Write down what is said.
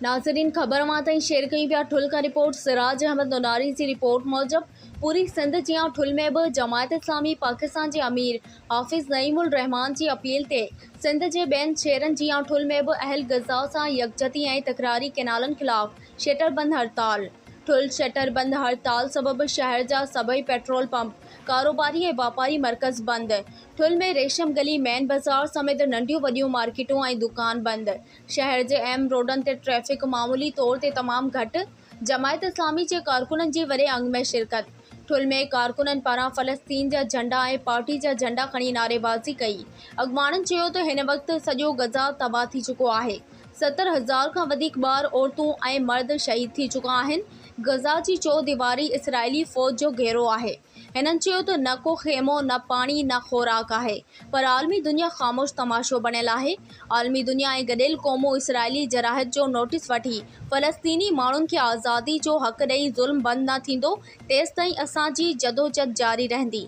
ناظرين خبر اوهان تائين شيئر ڪيون پيا ٺل کان رپورٽ سراج احمد نوناري جي رپورٽ موجب پوري سنڌ جيان ٺل ۾ به جماعت اسلامي پاڪستان جي امير حافظ نعيم الرحمان جي اپيل تي سنڌ جي ٻين شهرن جيان ٺل ۾ به اهل غزه سان يڪجهتي ۽ تڪراري ڪئنالن خلاف شٽر بند هڙتال ٺل شٽر بند هڙتال سبب شهر جا سڀئي پيٽرول پمپ ڪاروباري ۽ واپاري مرڪز بند ٺل ۾ ريشم گلي مين بازار سميت ننڍيون وڏيون مارڪيٽون ۽ دڪان بند شهر جي اهم روڊن تي ٽريفڪ معمولي طور تي تمام گهٽ، جماعت اسلامي جي ڪارڪنن جي وڏي انگ ۾ شرڪت، ٺل ۾ ڪارڪنن پاران فلسطين جا جهنڊا ۽ پارٽي جا جهنڊا کڻي نعريبازي ڪئي، اڳواڻن چيو ته هن وقت سڄو غزه تباهه ٿي چڪو آهي، 70 هزار کان وڌيڪ ٻار، عورتون ۽ مرد شهيد ٿي چڪا آهن، غزه جي چوديواري اسرائيلي فوج جو گهيرو آهي. هنن چيو ته نه ڪو خيمو، نه پاڻي، نه خوراڪ آهي پر عالمي دنيا خاموش تماشو بڻيل آهي. عالمي دنيا ۽ گڏيل قومون اسرائيلي جراحت جو نوٽيس وٺي فلسطيني ماڻهن کي آزادي جو حق ڏئي ظلم بند نه ٿيندو تيستائين اسان جي جدوجھد جاري رهندي.